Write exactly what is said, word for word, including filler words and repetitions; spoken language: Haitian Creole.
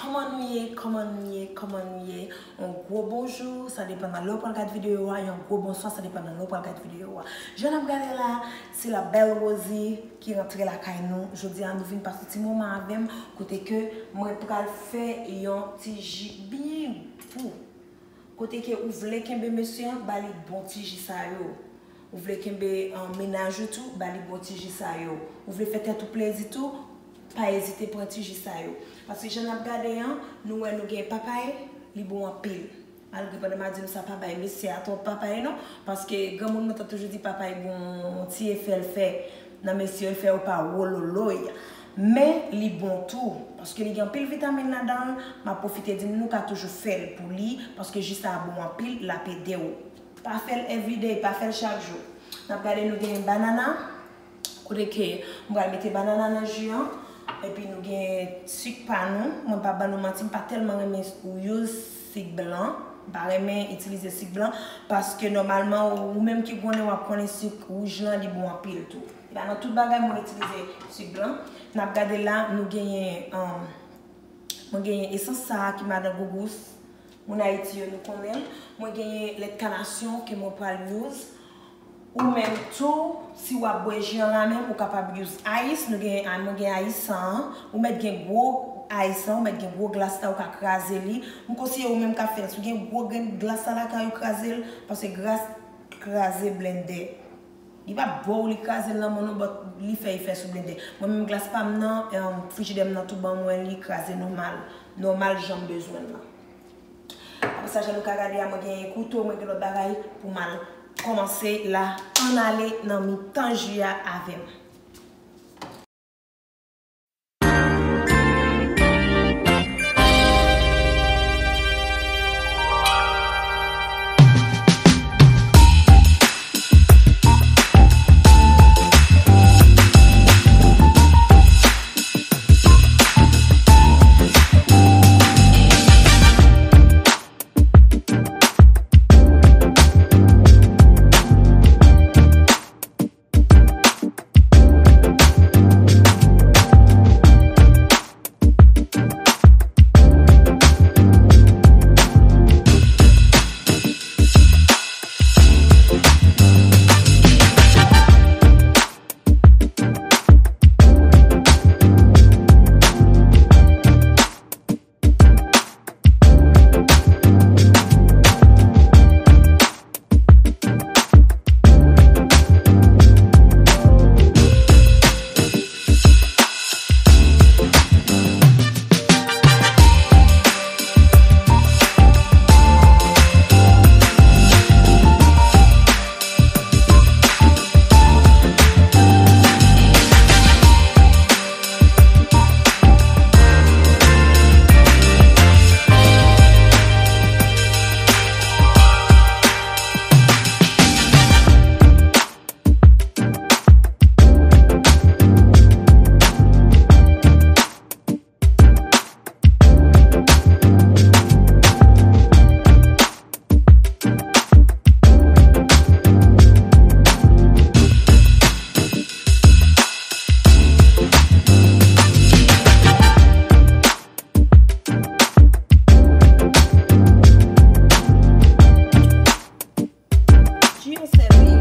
Kòman nou ye? Kòman nou ye? Kòman nou ye? Yon gwo bonjou, sa depann nan lè w pral gad videyo a. Yon gwo bonswa, sa depann nan lè w pral gad videyo a. Jan n ap gade la, se la bèl Rosie ki rantre lakay nou. Jodi a, nou vin pase ti moman avè m, kote ke mwen pral fè yon ti ji byen gou. Kote ke ou vle kenbe mesye an, ba li bon ti ji sa yo. Ou vle kenbe, um, mennaj ou tou, ba li bon ti ji sa yo. Ou vle fè tèt ou plezi tou, pa ezite pran ti ji sa yo. Paske jan n ap gade an, nou wè nou gen papay, li bon anpil. Malgre pandan m ap di nou sa, pa bay mesye a twòp papay non, paske granmoun mwen t ap toujou di papay gon ti efè l fè nan mesye yo, l fè yo pa wololoy. Men li bon tou, paske li gen anpil vitamin ladan l. M ap pwofite di nou, nou ka toujou fè l pou li, paske ji sa a bon anpil, l ap ede w. Pa fè l everyday, pa fè l chak jou. N ap gade, nou gen banana, kote ke m pral mete banana nan ji an, epi nou gen sik pa nou. Mwen pa ban nou manti, m pa tèlman renmen ou use sik blan. M pa renmen itilize sik blan, paske nòmalman, ou, ou menm ki konnen, w ap konnen sik wouj lan, li bon anpil tou. E pa nan tout bagay mwen itilize sik blan. N ap gade la, nou genyen, um, mwen genyen esans sa a ki madan Gougous. Moun Ayiti yo, nou konnen l. Mwen genyen lèt kanasyon ke mwen pral use. Ou menm tou, si w ap bwè ji an la menm, ou kapab use ice. Nou gen, a, mwen gen ice an. Ou mèt gen gwo ice an, ou mèt gen gwo glas la, ou ka kraze li. M konseye ou menm k ap fè l, si w gen gwo grenn glas la lakay ou, kraze l, paske glas kraze blendè. Li p ap bo w, li kraze l nan men w non, but li fè efè sou blendè. Mwen menm glas pa m nan, em, frijidè m nan tou ban mwen li kraze nòmal, nòmal jan m bezwen l lan. Apre sa, jan nou ka gade a, mwen genyen kouto, mwen gen lòt bagay pou m al kòmanse la. Ann ale nan mitan ji a avè m. Ji yo sèvi.